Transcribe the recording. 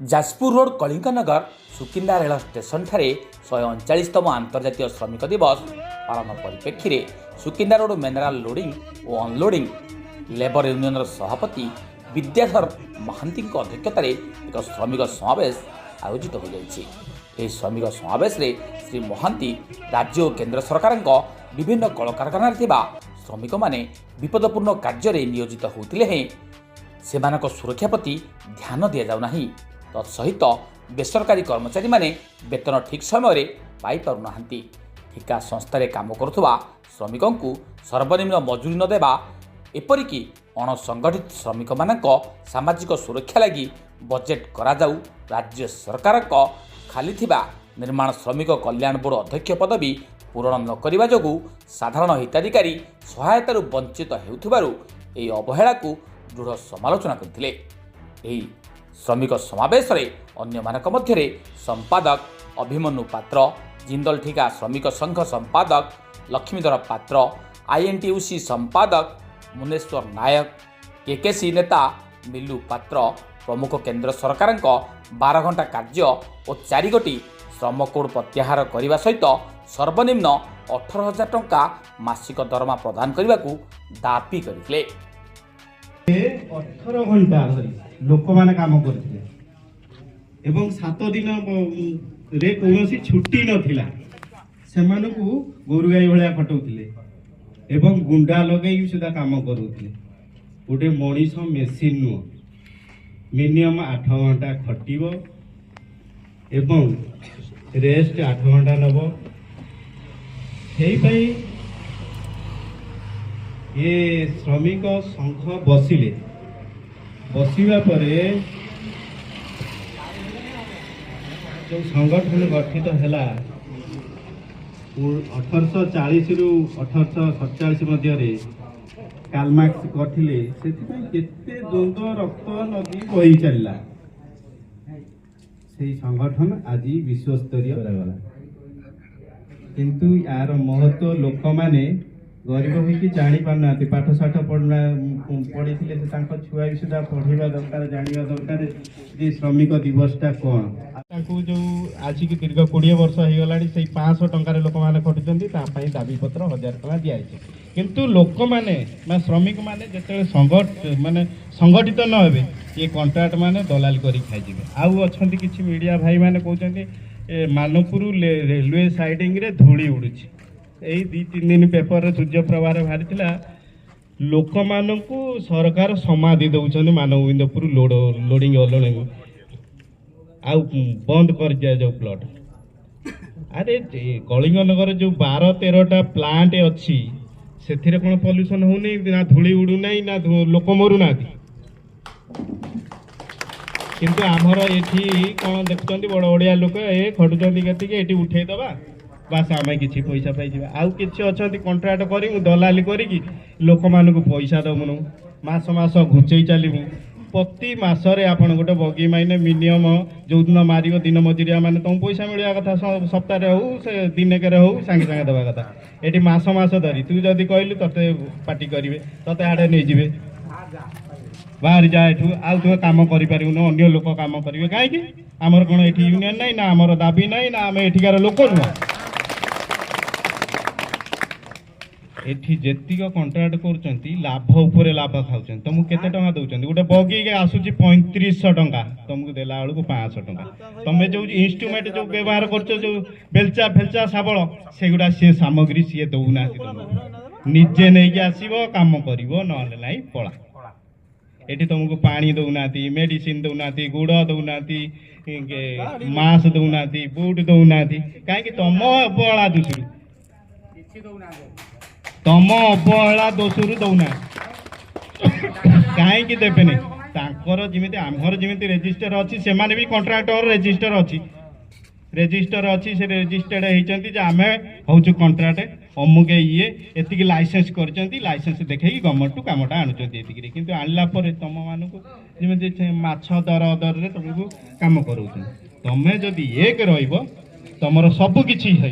Jajpur road Kalinganagar Sukinda ରେଳ ଷ୍ଟେସନଠାରେ 139ତମ ଆନ୍ତର୍ଜାତୀୟ ଶ୍ରମିକ ଦିବସ ପାଳନ ପରିପ୍ରେକ୍ଷୀରେ ସୁକିନ୍ଦା ରୋଡ ମିନେରାଲ ଲୋଡିଂ ଓ ଅନଲୋଡିଂ ଲେବର ୟୁନିୟନର ସଭାପତି ବିଦ୍ୟାଧର ମହାନ୍ତିଙ୍କ ଅଧ୍ୟକ୍ଷତାରେ ଏକ ଶ୍ରମିକ ସମାବେଶ ଆୟୋଜିତ ହୋଇଯାଇଛି। ଏହି ଶ୍ରମିକ ସମାବେଶରେ ଶ୍ରୀ ମହାନ୍ତି ରାଜ୍ୟ ଓ କେନ୍ଦ୍ର ସରକାରଙ୍କ ବିଭିନ୍ନ କଳକାରଖାନାରେ ଥିବା ଶ୍ରମିକମାନେ ବିପଦପୂର୍ଣ୍ଣ କାର୍ଯ୍ୟରେ ନିୟୋଜିତ ହେଉଥିଲେ ହେଁ ସେମାନଙ୍କ ସୁରକ୍ଷା ପ୍ରତି ଧ୍ୟାନ ଦିଆଯାଉନାହିଁ। ତତ୍ସହିତ ବେସରକାରୀ କର୍ମଚାରୀମାନେ ବେତନ ଠିକ୍ ସମୟରେ ପାଇପାରୁନାହାନ୍ତି। ଠିକା ସଂସ୍ଥାରେ କାମ କରୁଥିବା ଶ୍ରମିକଙ୍କୁ ସର୍ବନିମ୍ନ ମଜୁରୀ ନ ଦେବା, ଏପରିକି ଅଣସଂଗଠିତ ଶ୍ରମିକମାନଙ୍କ ସାମାଜିକ ସୁରକ୍ଷା ଲାଗି ବଜେଟ୍ କରାଯାଉ, ରାଜ୍ୟ ସରକାରଙ୍କ ଖାଲି ଥିବା ନିର୍ମାଣ ଶ୍ରମିକ କଲ୍ୟାଣ ବୋର୍ଡ଼ ଅଧ୍ୟକ୍ଷ ପଦବୀ ପୂରଣ ନ କରିବା ଯୋଗୁଁ ସାଧାରଣ ହିତାଧିକାରୀ ସହାୟତାରୁ ବଞ୍ଚିତ ହେଉଥିବାରୁ ଏହି ଅବହେଳାକୁ ଦୃଢ଼ ସମାଲୋଚନା କରିଥିଲେ। ଏହି ଶ୍ରମିକ ସମାବେଶରେ ଅନ୍ୟମାନଙ୍କ ମଧ୍ୟରେ ସମ୍ପାଦକ ଅଭିମନ୍ୟୁ ପାତ୍ର, ଜିନ୍ଦଲ ଠିକା ଶ୍ରମିକ ସଂଘ ସମ୍ପାଦକ ଲକ୍ଷ୍ମୀଧର ପାତ୍ର, ଆଇଏନ୍ଟିୟୁସି ସମ୍ପାଦକ ମୁନେଶ୍ୱର ନାୟକ, କେକେସି ନେତା ମିଲୁ ପାତ୍ର ପ୍ରମୁଖ କେନ୍ଦ୍ର ସରକାରଙ୍କ 12 ଘଣ୍ଟା କାର୍ଯ୍ୟ ଓ ଚାରିଗୋଟି ଶ୍ରମ କୋଡ୍ ପ୍ରତ୍ୟାହାର କରିବା ସହିତ ସର୍ବନିମ୍ନ 18,000 ଟଙ୍କା ମାସିକ ଦରମା ପ୍ରଦାନ କରିବାକୁ ଦାବି କରିଥିଲେ। 18 ଘଣ୍ଟା ଧରି ଲୋକମାନେ କାମ କରୁଥିଲେ ଏବଂ 7 ଦିନ ରେ କୌଣସି ଛୁଟି ନଥିଲା। ସେମାନଙ୍କୁ ଗୋରୁ ଗାଈ ଭଳିଆ ଖଟଉଥିଲେ ଏବଂ ଗୁଣ୍ଡା ଲଗେଇକି ସୁଦ୍ଧା କାମ କରୁଥିଲେ। ଗୋଟେ ମଣିଷ ମେସିନ୍ ନୁହଁ। ମିନିମମ୍ 8 ଘଣ୍ଟା ଖଟିବ ଏବଂ ରେଷ୍ଟ 8 ଘଣ୍ଟା ନେବ। ସେଇପାଇଁ ଏ ଶ୍ରମିକ ସଂଘ ବସିଲେ। ବସିବା ପରେ ଯେଉଁ ସଂଗଠନ ଗଠିତ ହେଲା 1840ରୁ 1847 ମଧ୍ୟରେ କାଲମାର୍କ୍ସ କରିଥିଲେ, ସେଥିପାଇଁ କେତେ ଦ୍ୱନ୍ଦ୍ୱ, ରକ୍ତ ନଦୀ ବହି ଚାଲିଲା। ସେଇ ସଂଗଠନ ଆଜି ବିଶ୍ୱସ୍ତରୀୟ କରାଗଲା। କିନ୍ତୁ ଏହାର ମହତ୍ଵ ଲୋକମାନେ ଗରିବ ହେଇକି ଜାଣି ପାରୁନାହାନ୍ତି। ପାଠ ସାଠ ପଢୁନା, ପଢିଥିଲେ ସେ ତାଙ୍କ ଛୁଆ ବି ସୁଦ୍ଧା ପଢିବା ଦରକାର, ଜାଣିବା ଦରକାର ଯେ ଶ୍ରମିକ ଦିବସଟା କ'ଣ। ତାଙ୍କୁ ଯୋଉ ଆସିକି ଦୀର୍ଘ 20 ବର୍ଷ ହେଇଗଲାଣି, ସେଇ 500 ଟଙ୍କାରେ ଲୋକମାନେ ଖଟୁଛନ୍ତି। ତା ପାଇଁ ଦାବିପତ୍ର 1000 ଟଙ୍କା ଦିଆଯାଇଛି। କିନ୍ତୁ ଲୋକମାନେ ବା ଶ୍ରମିକମାନେ ଯେତେବେଳେ ମାନେ ସଂଗଠିତ ନ ହେବେ, ଇଏ କଣ୍ଟ୍ରାକ୍ଟ ମାନେ ଦଲାଲି କରି ଖାଇଯିବେ। ଆଉ ଅଛନ୍ତି କିଛି ମିଡ଼ିଆ ଭାଇମାନେ, କହୁଛନ୍ତି ଏ ମାନପୁର ରେଲୱେ ସାଇଡ଼ିଂରେ ଧୂଳି ଉଡ଼ୁଛି। ଏଇ 2-3 ଦିନ ପେପରରେ ସୂର୍ଯ୍ୟପ୍ରଭାରେ ବାହାରିଥିଲା, ଲୋକମାନଙ୍କୁ ସରକାର ସମାଧି ଦେଉଛନ୍ତି ମାନଗୋବିନ୍ଦପୁର ଲୋଡ଼ିଂ ଅନଲୋଡ଼ିଂ ଆଉ ବନ୍ଦ କରିଦିଆଯାଉ ପ୍ଲଟ୍। ଆରେ, କଳିଙ୍ଗନଗର ଯୋଉ 12-13ଟା ପ୍ଲାଣ୍ଟ ଅଛି, ସେଥିରେ କ'ଣ ପଲ୍ୟୁସନ୍ ହଉନି ନା ଧୂଳି ଉଡୁନାହିଁ ନା ଲୋକ ମରୁନାହାନ୍ତି? କିନ୍ତୁ ଆମର ଏଠି କ'ଣ ଦେଖୁଛନ୍ତି? ବଡ଼ ବଡ଼ିଆ ଲୋକ ଏ ଖଟୁଛନ୍ତି କେତିକି, ଏଠି ଉଠେଇଦବା, ବାସ୍, ଆମେ କିଛି ପଇସା ପାଇଯିବା। ଆଉ କିଛି ଅଛନ୍ତି କଣ୍ଟ୍ରାକ୍ଟ କରିବୁ, ଦଲାଲି କରିକି ଲୋକମାନଙ୍କୁ ପଇସା ଦେବୁନୁ, ମାସ ମାସ ଘୁଞ୍ଚେଇ ଚାଲିବୁ। ପ୍ରତି ମାସରେ ଆପଣ ଗୋଟେ ବଗି ମାଇନେ ମିନିମମ୍ ଯେଉଁଦିନ ମାରିବ, ଦିନ ମଜୁରିଆ ମାନେ ତମକୁ ପଇସା ମିଳିବା କଥା। ସପ୍ତାହରେ ହଉ, ସେ ଦିନକରେ ହଉ, ସାଙ୍ଗେ ସାଙ୍ଗେ ଦେବା କଥା। ଏଠି ମାସ ମାସ ଧରି ତୁ ଯଦି କହିଲୁ, ତତେ ପାଟି କରିବେ, ତତେ ଆଡ଼େ ନେଇଯିବେ, ବାହାରି ଯା ଏଠୁ, ଆଉ ତୁ କାମ କରିପାରିବୁନି, ଅନ୍ୟ ଲୋକ କାମ କରିବେ। କାହିଁକି? ଆମର କ'ଣ ଏଠି ୟୁନିୟନ ନାହିଁ ନା ଆମର ଦାବି ନାହିଁ ନା ଆମେ ଏଠିକାର ଲୋକ ନୁହଁ? ଏଠି ଯେତିକ କଣ୍ଟ୍ରାକ୍ଟ କରୁଛନ୍ତି, ଲାଭ ଉପରେ ଲାଭ ଖାଉଛନ୍ତି। ତମକୁ କେତେ ଟଙ୍କା ଦଉଛନ୍ତି? ଗୋଟେ ବଗିକି ଆସୁଛି 3500 ଟଙ୍କା, ତମକୁ ଦେଲା ବେଳକୁ 500 ଟଙ୍କା। ତମେ ଯୋଉ ଇନଷ୍ଟ୍ରୁମେଣ୍ଟ ଯୋଉ ବ୍ୟବହାର କରୁଛ, ଯୋଉ ବେଲଚା ଫେଲଚା, ଶାବଳ, ସେଗୁଡ଼ା ସିଏ ସାମଗ୍ରୀ ସିଏ ଦଉନାହାନ୍ତି ତମକୁ। ନିଜେ ନେଇକି ଆସିବ, କାମ କରିବ, ନହେଲେ ନାହିଁ ପଳା। ଏଠି ତମକୁ ପାଣି ଦଉନାହାନ୍ତି, ମେଡିସିନ ଦଉନାହାନ୍ତି, ଗୁଡ଼ ଦଉନାହାନ୍ତି, ମାସ୍କ ଦଉନାହାନ୍ତି, ବୁଟ ଦଉନାହାନ୍ତି। କାହିଁକି? ତମ ଅବହେଳା ଦୋଷରୁ, ତମ ଅବହେଳା ଦୋଷରୁ ଦଉନାହାନ୍ତି। କାହିଁକି ଦେବେନି? ତାଙ୍କର ଯେମିତି, ଆମର ଯେମିତି ରେଜିଷ୍ଟର ଅଛି, ସେମାନେ ବି କଣ୍ଟ୍ରାକ୍ଟର ରେଜିଷ୍ଟର ଅଛି, ରେଜିଷ୍ଟର ଅଛି। ସେ ରେଜିଷ୍ଟର୍ଡ ହେଇଛନ୍ତି ଯେ ଆମେ ହଉଛୁ କଣ୍ଟ୍ରାକ୍ଟ ଅମୁକ, ଇଏ ଏତିକି ଲାଇସେନ୍ସ କରିଛନ୍ତି। ଲାଇସେନ୍ସ ଦେଖେଇକି ଗଭର୍ଣ୍ଣମେଣ୍ଟଠୁ କାମଟା ଆଣୁଛନ୍ତି ଏତିକିରେ। କିନ୍ତୁ ଆଣିଲା ପରେ ତମମାନଙ୍କୁ ଯେମିତି ସେ ମାଛ ଦର ଦରରେ ତମକୁ କାମ କରାଉଛନ୍ତି। ତମେ ଯଦି ଏକ ରହିବ, ତମର ସବୁ କିଛି ହେଇ